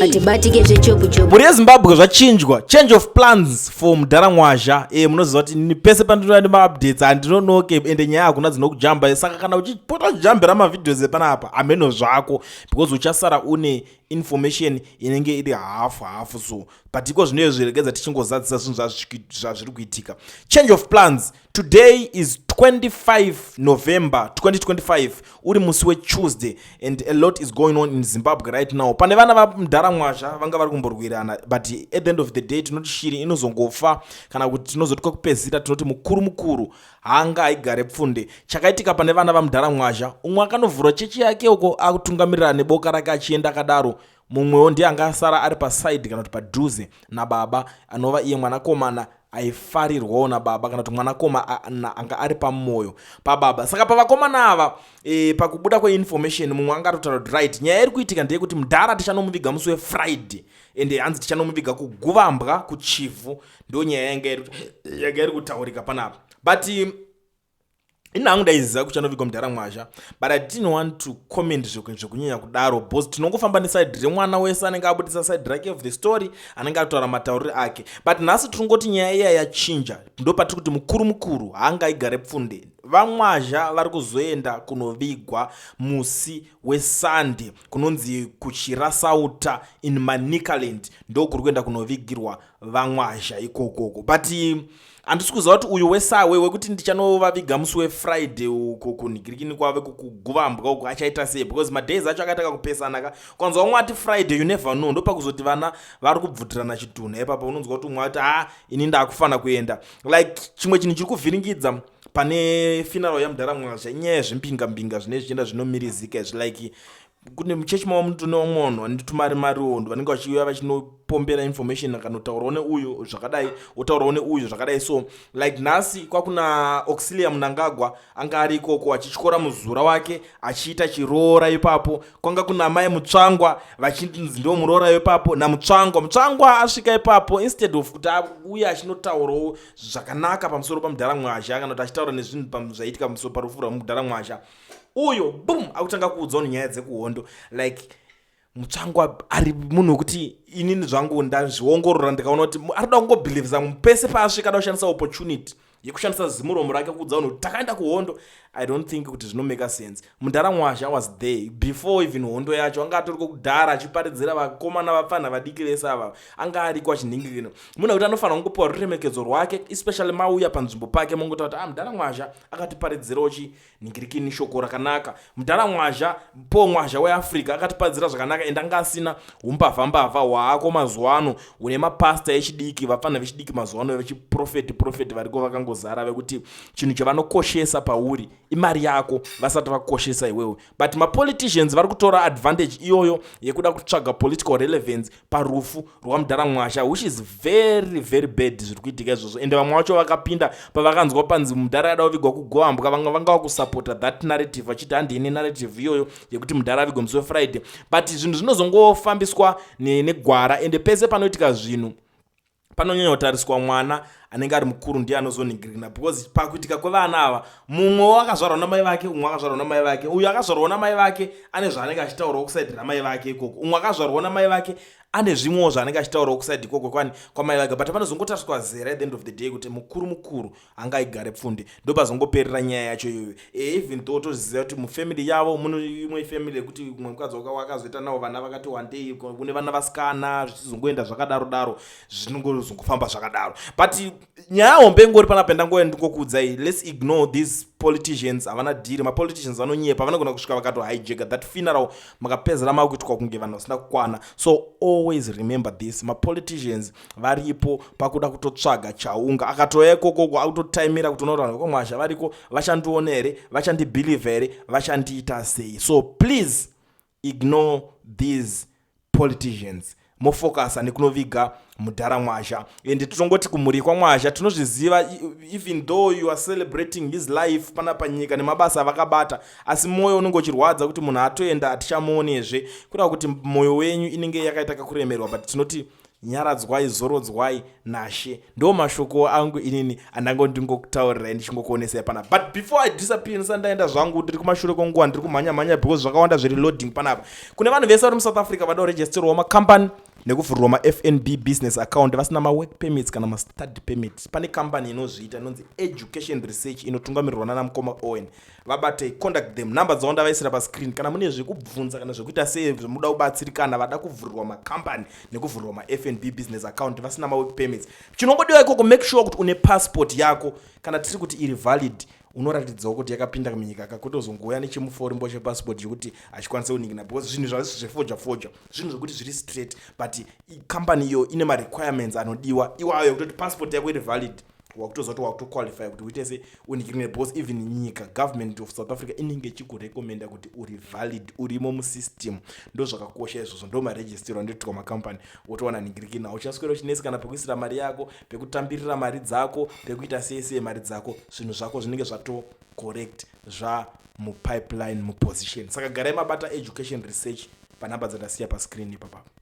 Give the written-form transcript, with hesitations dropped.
Atibatike zvechopu-chopu. Mhuri yeZimbabwe, zvachinjwa. Change of plans for mudhara Mwazha. Munoziva kuti pese pandinoda nemaupdates handinonoke, ende nyaya hakuna dzinokujamba. Saka kana uchipota uchijambira mavideos epanapa, hameno zvako, because uchasara une information inenge iri hafu hafu. So, but iko zvino zviregedza tichingozadzisa zvinhu zvazviri kuitika. Change of plans. Today is 25 November 2025, uri musi weTuesday, and a lot is going on in Zimbabwe right now. Pane vana vamudhara Mwazha vanga vari kumborwirana, but at the end of the day tinoti shiri inozongofa, kana kuti tinozoti kwekupedzisira tinoti mukuru mukuru hanga haigare pfunde. Chakaitika pane vana vamudhara Mwazha, umwe akanovhura chechi yake uko akutungamirira neboka rake achienda akadaro. Mumwewo ndiye anga asara ari paside, kana kuti padhuze nababa, anova iye mwanakomana aifarirwawo nababa, kana kuti mwanakoma anga ari pamwoyo pababa. Saka pavakomana ava, pakubuda kweinformation, mumwe anga atotaura kuti right, nyaya iri kuitika ndeyekuti mudhara tichanomuviga musi weFriday, ende hanzi tichanomuviga kuGuvambwa kuChivhu. Ndo nyaya yanga iri kutaurika panapa. But ini hangu ndaiziva kuchanovigwa mudhara Mwazha, but I didn't want to comment zvekunyanya kudaro, because tinongofamba neside remwana wese anenge abudisa side rake of the story, anenge ataura matauriro ake. But nhasi tirongoti nyaya iya yachinja. Ndo patiri kuti mukuru mukuru haangaigare pfunde. VaMwazha vari kuzoenda kunovigwa musi weSunday, kunonzi kuChirasauta in Manicaland. Ndo kuri kuenda kunovigirwa vaMwazha ikokoko. But handisi kuziva kuti uyu wesawe wekuti ndichanovaviga musi weFriday uko kunhikirikini kwave kuguvambwa uko achaita sei, because madays acho akaita kakupesana ka. Kwanzwa umwe ati Friday, you never know. Ndopakuzoti vana vari kubvutirana chitunha ipapo. Unonzwa kuti umwe ati, "Ha, ini ndakufana kuenda." Like, chimwe chinhu chiri kuvhiringidza pane funeral yamudhara Mwazha inyaya yezvimbinga mbinga zvinenge zvichienda zvinomirizika izvi. Like, kune muchechi mavo mutone vamwe vanhu vane tumari mariwo, ndo vanenge vachiuya vachinopombera information, akanotaurawo neuyu zvakadai, otaurawo neuyu zvakadai. So like nhasi kwakuna Auxilia Mnangagwa anga ari ikoko achityora muzura wake achiita chiroora ipapo. Kwanga kuna mai Mutsvangwa vachinzi ndo muroora ipapo naMutsvangwa. Mutsvangwa asvika ipapo, instead of kuti auye achinotaurawo zvakanaka pamusoro pamudhara Mwazha, kana kuti achitaura nezvinhu zvaitika pamusoro parufu rwamudhara Mwazha, uyo boom, akutanga kuudzawo nenyaya dzekuhondo. Like, Mutsvangwa ari munhu wekuti inini zvangu ndazviongorora ndikaona kuti ari kuda kungobelievisa pese paasvika, ada kushandisa opportunity yekushandisa zimuromo rake kuudza vanhu kuti takaenda kuhondo. I don't think kuti zvinomaka sense. Mudhara Mwazha was there before even hondo yacho. Anga atoriko kudhara achiparidzira vakomana, vapfanha vadiki vese ava. Anga ariko achinhingirina. Munhu wekuti anofanira kungopiwa ruremekedzo rwake, especially mauya panzvimbo pake mongotaura kuti, "Ah, mudhara Mwazha akatiparidzirawo chinhingirikini shoko rakanaka. Mudhara Mwazha, po Mwazha weAfrica, akatiparidzira zvakanaka." Ende anga asina umbavha mbavha hwaako mazuva ano une mapasta echidiki, vapfana vechidiki mazuva ano vechiprofeti profeti variko vakangozara, vekuti chinhu chavanokoshesa pauri imari yako vasati vakoshesa iwewe. But mapoliticians vari kutora advantage iyoyo yekuda kutsvaga political relevance parufu rwamudhara Mwazha, which is very very bad zviri kuitika izvozvo. Ende vamwe vacho vakapinda pavakanzwa panzi mudhara ada kuvigwa kuGoambwa, vamwe vanga vakusapota that narrative vachiti handini narrative iyoyo yekuti mudhara avigwe musi weFriday. But zvinhu zvinozongofambiswa negwara, ende pese panoitika zvinhu panonyanya kutariswa mwana anenge ari mukuru, ndiye anozonhingirina, because pakuitika kwevana ava, mumwe akazvarwa namai vake, umwe akazvarwa namai vake. Uyu akazvarwawo namai vake ane zvaanenge achitaurawo kuside ramai vake ikoko. Umwe akazvarwawo namai vake ane zvimwewo zvaanenge achitaurawo kuside ikoko kwani kwamai vake. But panozongotariswa zera at the end of the day kuti mukuru mukuru angaigare pfunde. Ndo pazongoperera nyaya yacho iyoyo. Even though toziva kuti mufamily yavo muno imwe family yekuti mumwe mukadzi wakazoita navo vana vakati wandei, kune vana vasikana, zvichizongoenda zvakadaro daro, zvinongozongofamba zvakadaro. But nyaya hombe ingori panapa, ndangoya ndingokuudzai, let's ignore these politicians. Havana dhiri mapoliticians, vanonyepa, vanogona kusvika vakatohijacka that funeral, makapedzera makuitwa kunge vanhu vasina kukwana. So always remember this: mapoliticians varipo pakuda kutotsvaga chaunga. Akatouya ikokoko akutotaimira kuti unoona vanhu vekwaMwazha variko, vachandiona here, vachandibelieve here, vachandiita sei? So please ignore these politicians, mofokasa nekunoviga mudhara Mwazha. And tinongoti kumhuri kwaMwazha, tinozviziva, even though you are celebrating his life pana panyika nemabasa avakabata, asi mwoyo unenge uchirwadza kuti munhu atoenda, hatichamuonezve, kureva kuti mwoyo wenyu inenge yakaita kakuremerwa. But tinoti Nyaradzwai, zorodzwai nashe. Ndo mashoko angu inini andango ndingokutaurirai, ndichingokuonesai panapa. But before I disappear, ndisati ndaenda zvangu, ndiri kumashure kwenguva, ndiri kumhanya mhanya because zvakawanda zviri loading panapa. Kune vanhu vese vari muSouth Africa vada kuregisterwawo makambani nekuvhurirwa maFNB business account vasina mawork permits kana mastudy permit, pane kambani inozviita inonzi Education Research, inotungamirirwa nana mukoma Owen. Vabatei, contact them, namba dzavo ndavaisira pascreen. Kana mune zvekubvunza kana zvekuita sei, zvemuda kubatsirikana, vada kuvhurirwa makambani nekuvhurirwa maFNB business account vasina mawork permits, chinongodiwa ikoko, make sure kuti une passport yako. Kana tiri kuti iri valid, unoratidzawo kuti yakapinda munyika, kakutozongouya nechimuforimbo chepassport chekuti hachikwanisi kuningina, because zvinhu zvazisi zvefoja foja, zvinhu zvekuti zviri straight. But kambani iyo ine marequirements anodiwa iwayo kutoti passport yako iri valid, wakutoziva kuti wakutoqualify kuti uite se unikirine, because even nyika, government of South Africa, inenge ichikurekomenda kuti uri valid, urimo musystem. Ndo zvakakosha izvozvo, ndo maregisterwa ndoitwa makambani, wotowana ningirikina. Uchaswera uchinetsa kana pekuisira mari yako, pekutambirira mari dzako, pekuita sei sei mari dzako, zvinhu zvako zvinenge zvato correct, zvamupipeline, muposition. Saka garai mabata Education Research panhamba dzandasiya pascreen ipapapa.